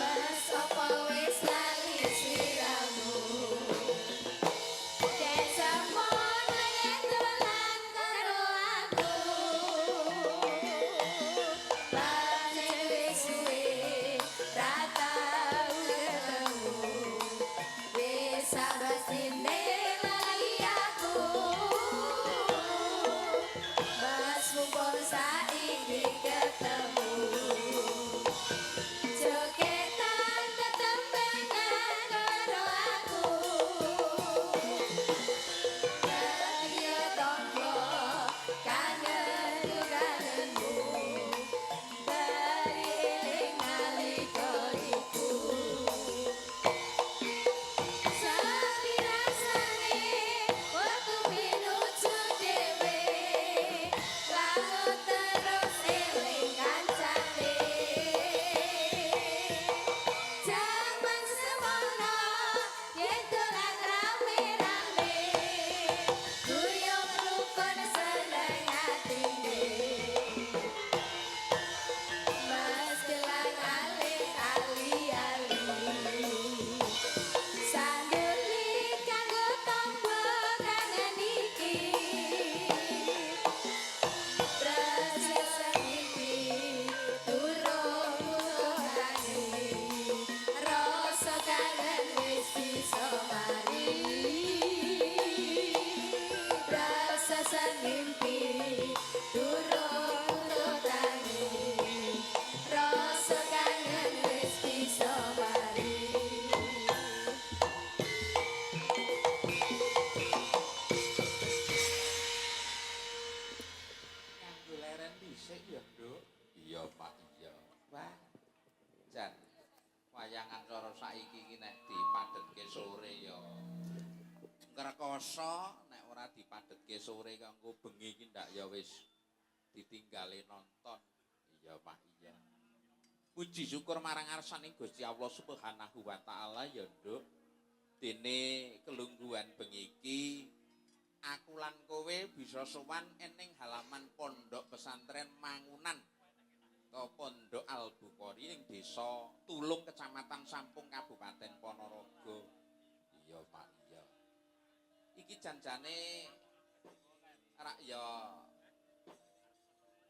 Mas apa wis lali sliramu? Dek semono yen dolan karo aku. Pancen wis suwe ra tau ketemu. Wis samestine lali aku. Mas mumpung saiki ketemu. Jogetan tetembangan karo aku. Kaya tangga kangen kangenmu. Bali eling nalika iku. Sapi rasane wektu pinuju dhewe. Lamun terus eling kancane. Jaman semono yen dolan rame-rame. Guyub rukun seneng atine. Mas gelang alit ali-ali. Sanduli kanggo tamba kangen iki. Rasa mimpi durung utane. Rasa kangen wis bisa mari. Rasa mimpi durung utane. Rasa kangen wis bisa mari. Nganggo leren dhisik ya, Nduk. Iya, Pak, iya. Wah. Jan wayangan cara saiki iki nek dipadhetke sore ya ngrekoso, nek ora dipadhetke sore kanggo bengi iki ndak ya wis ditinggale nonton. Iya, Pak, iya. Puji syukur marang ngarsaning Gusti Allah Subhanahu wa taala ya, Nduk. Dene kelungguhan bengi iki aku lan kowe bisa sowan ening halaman Pondok Pesantren Mangunan atau Pondok Al Bukhari ing Desa Tulung, Kecamatan Sampung, Kabupaten Ponorogo. Iya, Pak, iya. Iki janjane rak ya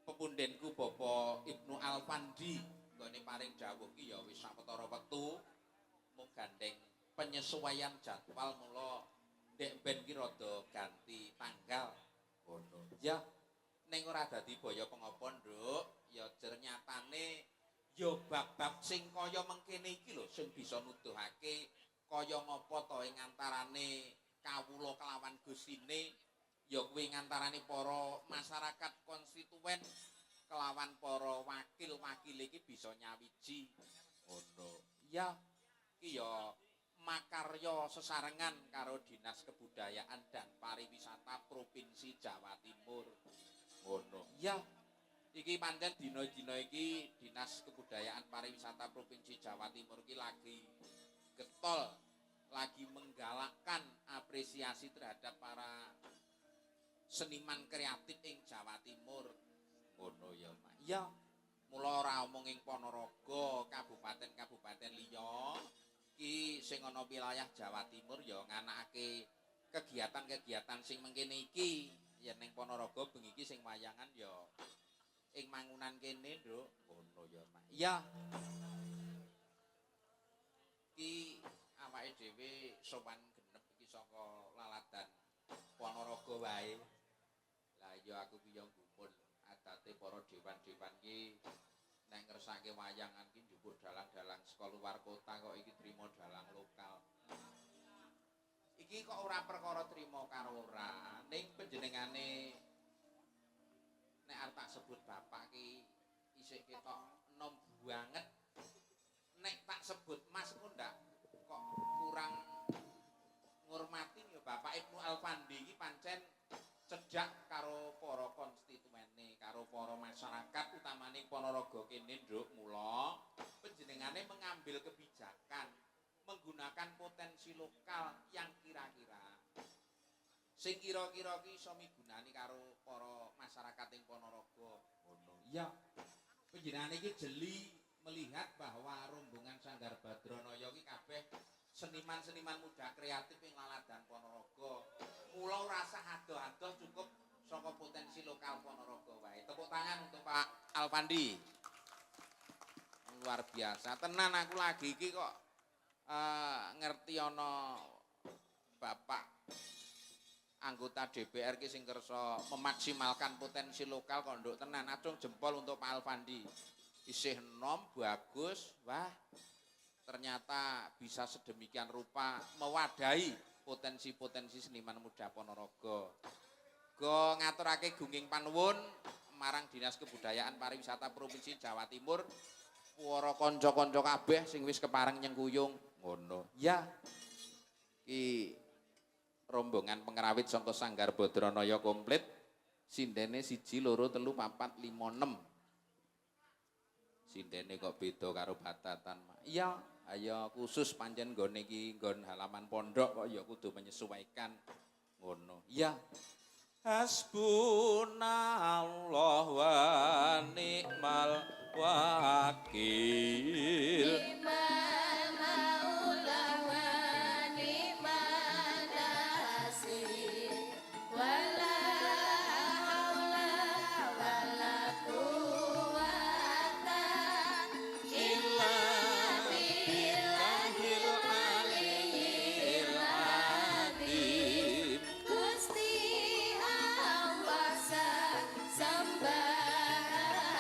pepundenku Bapak Ibnu Alfandi nggone paring dawuh ki ya wis sawetara wektu mung gandeng penyesuaian jadwal mula ndek ben ki rada ganti tanggal ngono. Ya ning ora dadi boyo pengopo, Nduk, ya jernyatane ya bab-bab sing kaya mengkene iki lho sing bisa nuduhake kaya ngapa to ing antarane kawula kelawan Gustine, ya kuwi ngantarane para masyarakat konstituen kelawan para wakil-wakil iki bisa nyawiji ngono. Ya iki ya makarya sesarengan karo Dinas Kebudayaan dan Pariwisata Provinsi Jawa Timur. Ngono. Ya iki pancen dina-dina iki Dinas Kebudayaan Pariwisata Provinsi Jawa Timur iki lagi getol, lagi menggalakkan apresiasi terhadap para seniman kreatif ing Jawa Timur. Ngono ya, Mas. Ya, mula ora omong ing Ponorogo, kabupaten-kabupaten liya iki sing ana wilayah Jawa Timur ya nganakake kegiatan-kegiatan sing mengkene iki. Yen ning Ponorogo bengi iki sing wayangan ya ing Mangunan kene, Nduk. Ngono ya, Mas. Ya. Iki awake dhewe sowan genep iki saka laladan Ponorogo wae. Lah iya aku ki ya gumun adate para dewan-dewan ki nek ngersake wayangan ki njupuk dalang-dalang saka luar kota, kok iki trimo dalang lokal. Iki kok ora perkara trimo karo ora, ning panjenengane nek arep tak sebut bapak ki isih ketok enom banget. Nek tak sebut Mas ku ndak kok kurang ngurmati ya. Bapak Ibnu Alfandi iki pancen cedhak karo para konstituene, karo para masyarakat utamane Ponorogo kene, Nduk. Mula panjenengane mengambil kebijakan menggunakan potensi lokal yang kira-kira Sing kira-kira ki iso migunani karo para masyarakat ing Ponorogo. Ngono. Iya. Panjenengane iki jeli melihat bahwa rombongan Sanggar Badranaya ki kabeh seniman-seniman muda kreatif ing laladan Ponorogo. Mula ora sah adoh-adoh, cukup saka potensi lokal Ponorogo wae. Tepuk tangan untuk Pak Alfandi. Luar biasa. Tenan aku lagi iki kok ngerti ana Bapak anggota DPR ki sing kersa memaksimalkan potensi lokal kok nduk tenan. Acung jempol untuk Pak Alfandi. Isih enom, bagus, wah ternyata bisa sedemikian rupa mewadahi potensi-potensi seniman muda Ponorogo. Go ngaturake gunging panuwun marang Dinas Kebudayaan Pariwisata Provinsi Jawa Timur, para kanca-kanca kabeh sing wis kepareng nyengkuyung ngono. Ya. Ki rombongan pengrawit saka Sanggar Badranaya komplit. Sindene 1 2 3 4 5 6. Sindene kok beda karo batatan. Iya, ayo khusus pancen nggone iki nggon halaman pondok kok ya kudu menyesuaikan ngono. Iya. Hasbunallah wa ni'mal wakil. Ni'mal maula wa ni'man nasir. Wala haula wala quwata illa billahil aliyyil azim. Gusti Allah sembahanku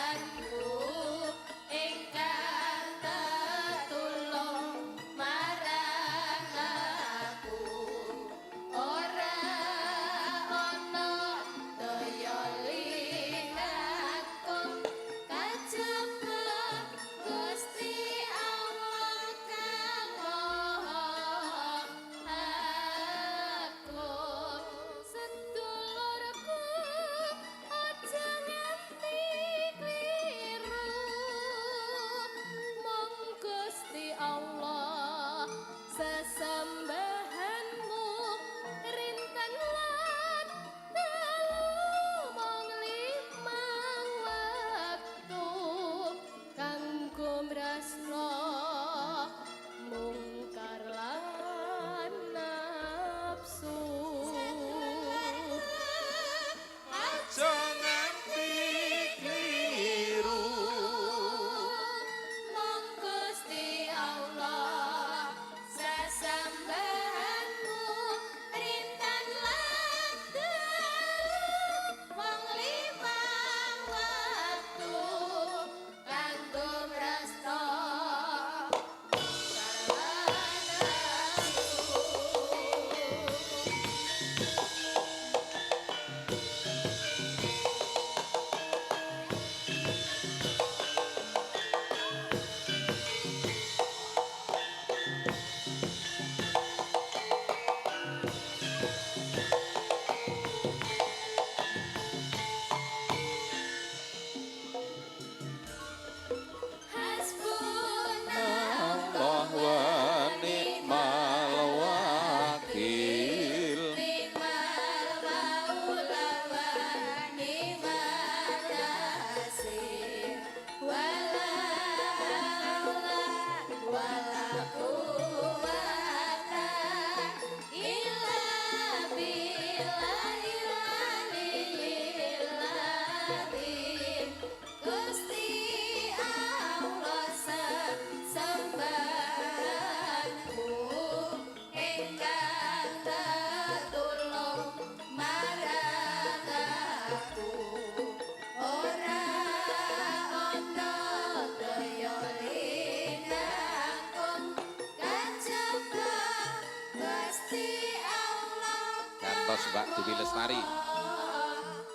ingkang tetulung marang aku, ora ana daya lingakung kajaba Gusti Allah kang Maha Agung. Sedulurku, aja nganti kliru, mung Gusti Allah sesembahanmu rinten lan dalu mung limang wektu kanggo mrasna mungkar lan nafsu. Aja nganti kliru, mung Gusti Allah sesembahanmu rinten lan dalu mung limang wektu kanggo mrasna mungkar lan nafsu. Hasbunallah wa ni'mal wakil. Ni'mal maula wa ni'man nasir. Wala haula wala quwata illa billahil aliyyil azim. Gusti Allah sesembahanku ingkang tetulung marang aku, ora ana daya lingakung kajaba Gusti Allah Gantos Mbak Dewi Lestari.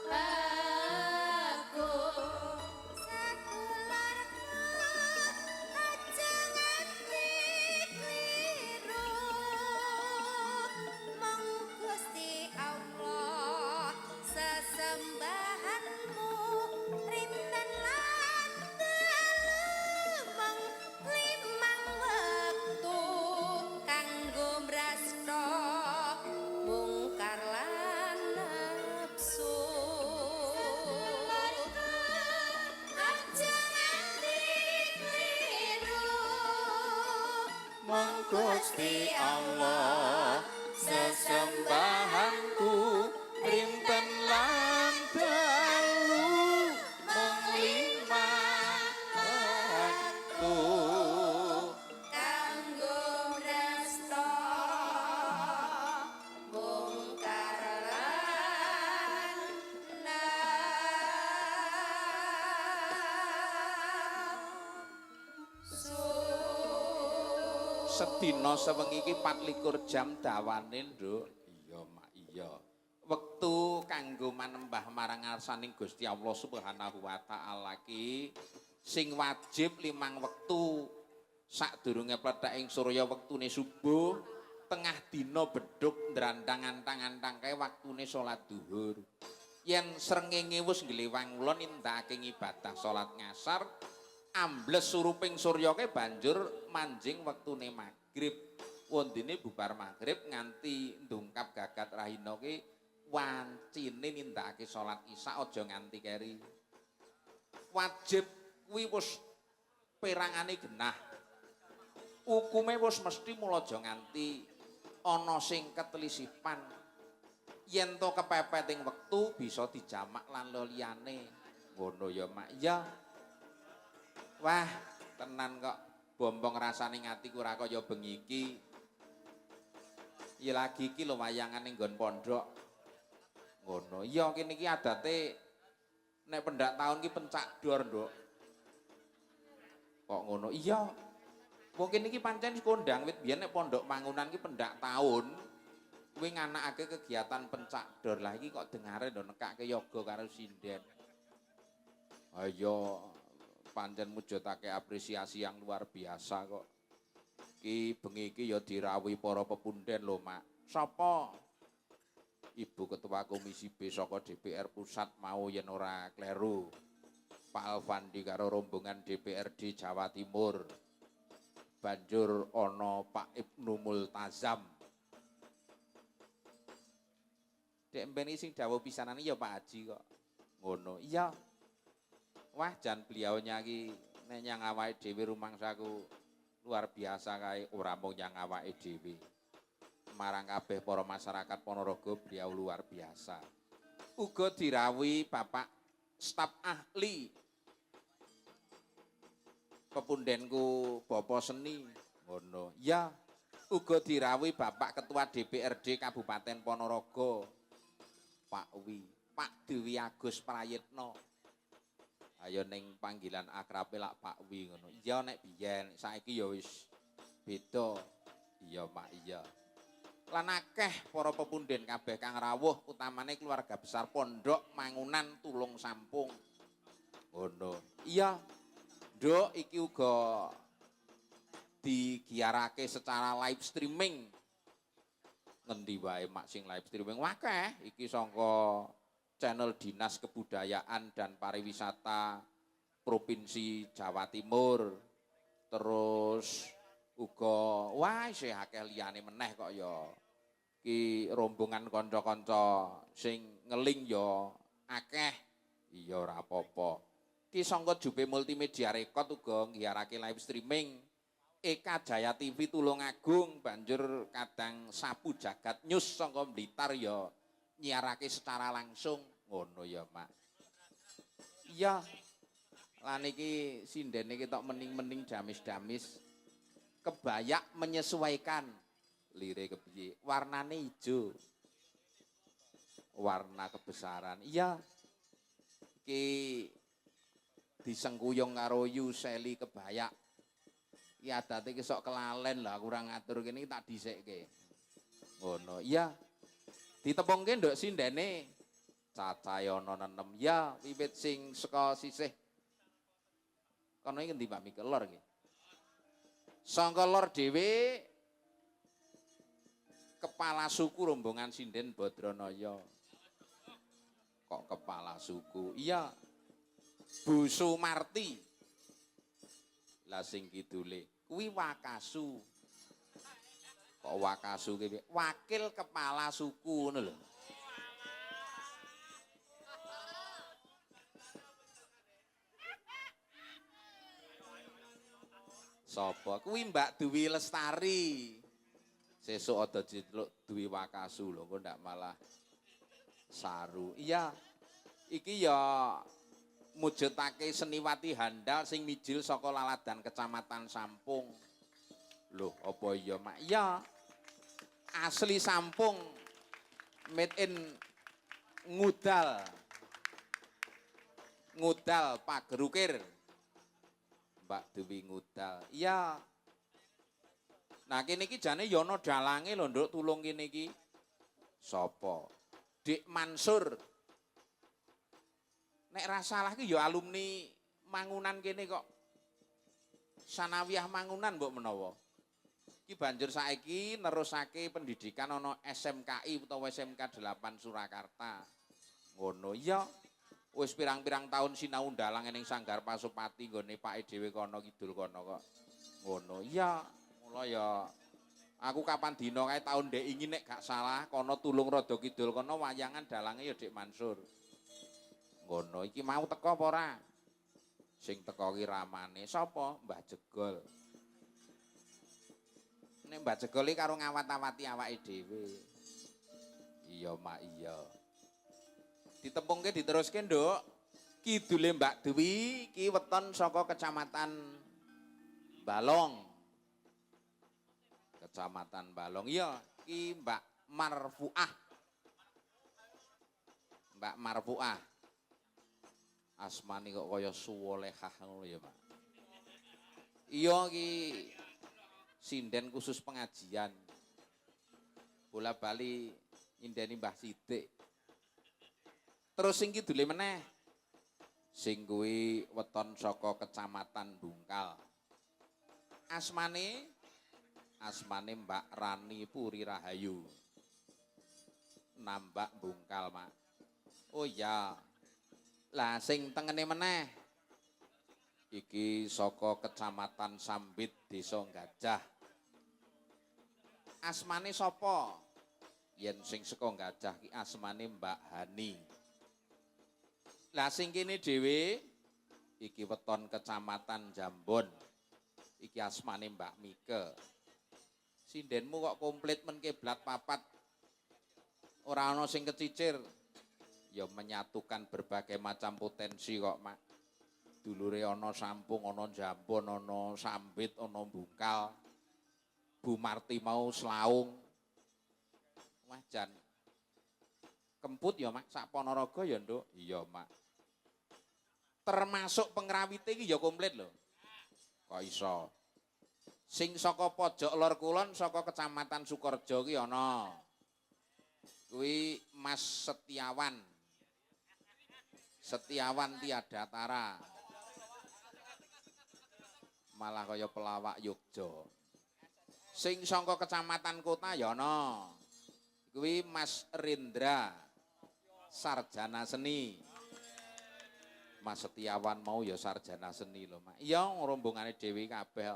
Agung. Sedulurku, aja nganti kliru, mung Gusti Allah sesembahanmu rinten lan dalu mung limang wektu kanggo mrasta mungkar lan Gusti Allah sesembahanku rinten lan dalu mung lima wektu kanggo mresta mungkar lan nafsu. Sedina sewengi iki 24 jam dawane, Nduk. Iya, Mak, iya. Wektu kanggo manembah marang ngarsaning Gusti Allah Subhanahu wa taala ki sing wajib limang wektu. Sadurunge plethek ing surya wektune subuh, tengah dina bedhug ndrandang antang-antang kae waktune salat duhur. Yen srengenge wis nglewang ngulon nindakake ngibadah salat ngasar, ambles suruping surya kae banjur manjing wektune magrib. Wondene bubar magrib nganti ndungkap gagat rahina ki wancine nindakake salat isya aja nganti keri. Wajib kuwi wis perangane genah. Hukume wis mesti mula aja nganti ana sing ketelisipan. Yen to kepepet ing wektu bisa dijamak lan liyane. Ngono ya, Mak. Ya. Wah, tenan kok bombong rasane atiku ora kaya bengi iki. Ya lagi iki lho wayangan ning nggon pondok. Ngono. Iya kene iki adate nek pendak taun ki pencak dor, Nduk. Kok ngono? Iya. Wong kene iki pancen kondang wit biyen nek pondok Mangunan ki pendak taun kuwi nganakake kegiatan pencak dor. Lah iki kok dengare lho nekake yoga karo sinden. Ayo pancen mujudake apresiasi yang luar biasa kok. Ki bengi iki ya dirawuhi para pepunden lho, Mak. Sapa? Ibu Ketua Komisi B saka DPR Pusat mau yen ora kleru. Pak Alfandi karo rombongan DPRD Jawa Timur. Banjur ana Pak Ibnu Multazam. Dek mben iki sing dawuh pisanane ya Pak Haji kok. Ngono. Iya. Wah, jan beliaunya iki nek nyang awake dhewe rumangsaku luar biasa kae, ora mung nyang awake dhewe. Marang kabeh para masyarakat Ponorogo beliau luar biasa. Uga dirawuhi Bapak staf ahli pepundenku Bapak Seni. Ngono. Ya, uga dirawuhi Bapak Ketua DPRD Kabupaten Ponorogo Pak Wi, Pak Dewi Agus Prayitno. Ayo ning panggilan akrabe lak Pak Wi ngono. Iya nek biyen, saiki ya wis beda. Iya, Pak, iya. Lan akeh para pepunden kabeh kang rawuh, utamane keluarga besar Pondok Mangunan Tulung Sampung. Ngono. Iya. Nduk, iki uga digiarake secara live streaming. Ngendi wae mak sing live streaming akeh iki saka channel Dinas Kebudayaan dan Pariwisata Provinsi Jawa Timur. Terus uga wah isih akeh liyane meneh kok ya. Ki rombongan kanca-kanca sing ngeling ya akeh. Iya ora apa-apa. Ki sangka Jupe Multimedia Record uga nggiarake live streaming. Eka Jaya TV Tulungagung banjur kadang Sapu Jagat News sangka Blitar ya nyiarake secara langsung. Ngono ya, Mak. Iya. Lan iki sindene ketok mening-mening damis-damis. Kebayak menyesuaikan lire kepiye, warnane ijo. Warna kebesaran. Iya. Iki disengkuyung karo Yuseli Kebayak. Iki adate iki sok kelalen lah, aku ora ngatur kene iki tak dhisikke. Ngono. Iya. Ditepungke nduk sindene. Cacahe ana 6. Ya, wiwit sing saka sisih kono iki ngendi Pak Mike? Lor iki. Sangka lor dhewe kepala suku rombongan sinden Badranaya. Kok kepala suku? Iya. Bu Sumarti. Lah sing kidule kuwi Wakasu. Kok Wakasu ki piye? Wakil kepala suku ngono lho. Sapa? Kuwi Mbak Dwi Lestari. Sesuk ada diceluk Dwi Wakasu lho, engko ndak malah saru. Iya. Iki ya mujudake seniwati handal sing mijil saka laladan Kecamatan Sampung. Loh, apa iya, Mak? Iya. Asli Sampung. Made in Ngudal. Ngudal Pagerukir. Mbak Dewi Ngudal. Iya. Nah, kene iki jane ya ana dalange lho, Nduk, tulung kene iki. Sapa? Dik Mansur. Nek ra salah ki ya alumni Mangunan kene kok. Sanawiyah Mangunan mbok menawa. Iki banjur saiki nerusake pendidikan ana SMKI utawa SMK 8 Surakarta. Ngono iya. Wis pirang-pirang tahun sinau ndalang ning Sanggar Pasupati nggone pake dhewe kono kidul kono kok. Ngono iya. Mula ya aku kapan dina kae taun ndek ingin nek gak salah kono tulung rada kidul kono wayangan dalange ya Dik Mansur. Ngono iki mau teko apa ora? Sing teko ki ramane sapa? Mbah Jegol. Nek Mbah Jegol iki karo ngawat-awati awake dhewe. Iya, Mak, iya. Ditempungke diteruske, Nduk. Kidule Mbak Dwi iki weton saka Kecamatan Balong. Kecamatan Balong. Iya, iki Mbak Marfuah. Mbak Marfuah. Asmane kok kaya suwolehah ngono ya, Pak. Iya iki sinden khusus pengajian. Bola bali nyindeni Mbah Sidik. Terus sing kidule meneh. Sing kuwi weton saka Kecamatan Bungkal. Asmane asmane Mbak Rani Puri Rahayu. Nambak Bungkal, Mak. Oh iya. Lah sing tengene meneh iki saka Kecamatan Sambit, Desa Gajah. Asmane sapa? Yen sing saka Gajah ki asmane Mbak Hani. Lah sing kene dhewe iki weton Kecamatan Jambon. Iki asmane Mbak Mike. Sindenmu kok komplit men kiblat papat. Ora ana sing kecicir. Ya menyatukan berbagai macam potensi kok, Mak. Dulure ana Sampung, ana Jambon, ana Sambit, ana Bungkal. Bu Marti mau Slaung. Wah jan. Kemput ya, Mak, sak Ponorogo ya, Nduk. Iya, Mak. Termasuk pengrawite iki ya komplit lho. Kok iso? Sing saka pojok lor kulon saka Kecamatan Sukorejo ki ana. Kuwi Mas Setiawan. Setiawan tiada tara. Malah kaya pelawak Yogya. Sing saka Kecamatan Kota ya ana. Kuwi Mas Rindra, sarjana seni. Mas Setiawan mau ya sarjana seni lho, Mak. Iya, rombongane dhewe kabeh.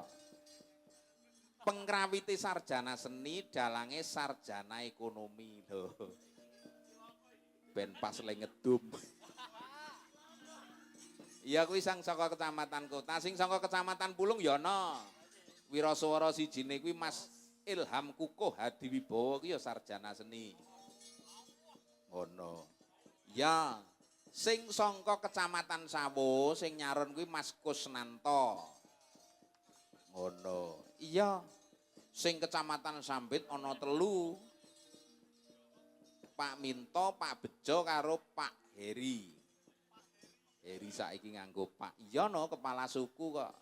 Pengrawite sarjana seni, dalange sarjana ekonomi lho. Ben pas le ngedum. Iya kuwi sang saka Kecamatan Kota, sing saka Kecamatan Pulung ya ana. Wiraswara sijine kuwi Mas Ilham Kukuh Hadiwibowo kuwi ya sarjana seni. Ngono. Ya, sing saka Kecamatan Sawo sing nyaron kuwi Mas Kusnanto. Ngono. Iya. Sing Kecamatan Sambit ana telu. Pak Minto, Pak Bejo karo Pak Heri. Heri saiki nganggo Pak. Iya no, kepala suku kok.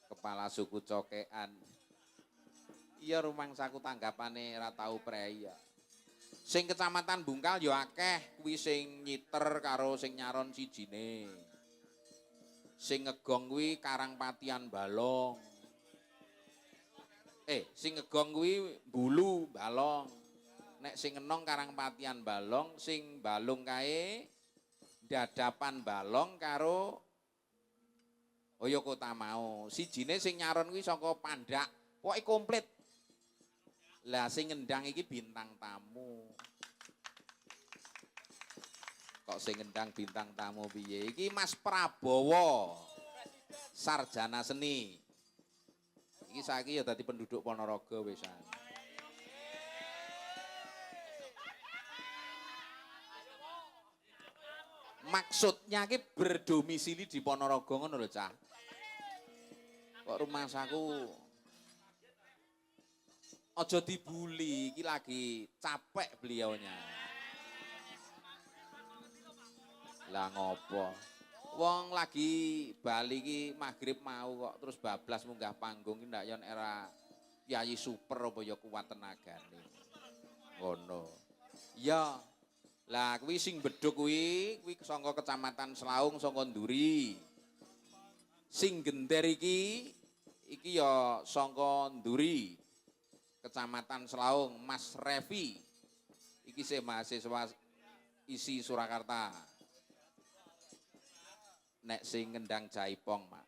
Kepala suku Cokean. Iya rumangsaku tanggapane ra tau prei ya. Sing Kecamatan Bungkal ya akeh kuwi sing nyiter karo sing nyaron sijine. Sing ngegong kuwi Karangpatian Balong. Sing ngegong kuwi Bulu Balong. Nek sing ngenong Karangpatian Balong, sing balung kae Dadapan Balong karo oh ya kota mau. Sijine sing nyaron kuwi saka Pandak. Pokoke komplit. Lah sing ngendang iki bintang tamu. Kok sing ngendang bintang tamu piye? Iki Mas Prabowo. Sarjana seni. Iki saiki ya dadi penduduk Ponorogo wisan. Maksudnya ki berdomisili di Ponorogo ngono lho, Cah. Kok rumangsaku aja dibully, iki lagi capek beliaunya. Lah ngopo? Wong lagi bali iki maghrib mau kok terus bablas munggah panggung iki ndak yon era Kiai super apa ya kuat tenagane. Ngono. Ya. Lah kuwi sing bedhug kuwi kuwi saka Kecamatan Selaung saka Nduri. Sing gender iki iki ya saka Nduri. Kecamatan Selaung Mas Revi. Iki sih mahasiswa isi Surakarta. Nek sing ngendang jaipong, Mak.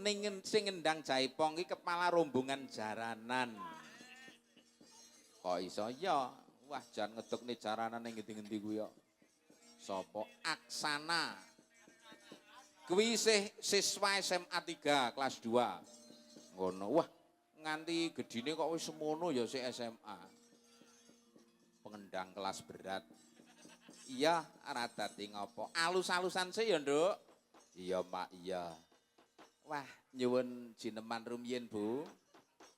Ning sing ngendang jaipong iki kepala rombongan jaranan. Kok iso ya? Wah, jan ngedekne jaranan ning ngendi-ngendi kuwi kok. Sapa? Aksana. Kuwi isih siswa SMA 3 kelas 2. Ngono. Wah, nganti gedine kok wis semono ya sik SMA. Pengendang kelas berat. Iya, ora dadi ngopo. Alus-alusan sik ya, Nduk. Iya, Mak, iya. Wah, nyuwun jineman rumiyin, Bu.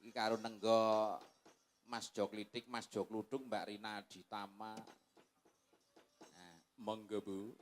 Iki karo nenggo Mas Joklitik, Mas Jokluduk, Mbak Rina Aditama. Nah, monggo, Bu.